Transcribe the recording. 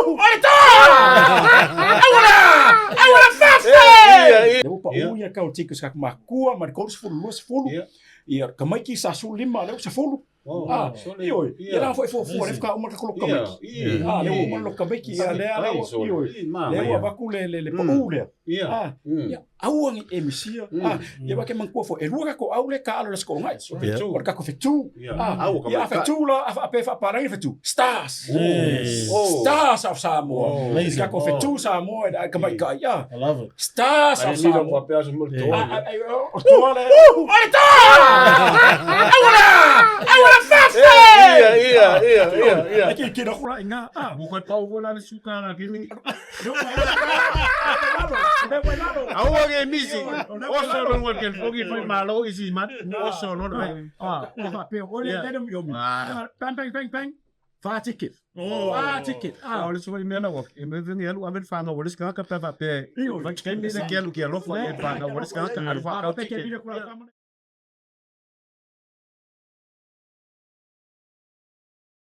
O le toa! Aua la! Aua la fafe! Lea ua pau ia kau tiki sa makua ma le 30 20. Ia tamaiti sa 15 lea ua 10. Ah, ioe, ia la foi fuafua lea faatoa uma le tatou lotu tamaiti. Ah, lea ua uma le lotu tamaiti, ia lea la ua, ioe, lea ua avatu le le le pau lea. Ah, ia aua ne i e misia. Ah, ia aua e te manatua foi, e lua tatou au lea e taaalo i le Aso Toonai. O le tatou fetu. Ah, ia a fetu la, a faapea e faapalagi le fetu, stars. Stars of Samoa. Le tatou fetu Samoa i le tamaitai. Ah, Stars of Samoa. O toa le. O le toa! Aua la! Aua la fafe! Ia, ia, ia, ia, ia. E ki ki la inga. Ah. Ua koe pau foi la le suka la kini. Aua ke misi. Oso lo ngol kel fogi fai malo isi mat. Oso lo le. Ah. Bang bang bang bang. Fa ticket. Fa ticket. Ah, o le sui mea na ua e me vengi alu ave le whanau o le sika ka pe fa pe. Vai kai me le ke alu ki alofa e whanau o le sika ka alu whakau ticket.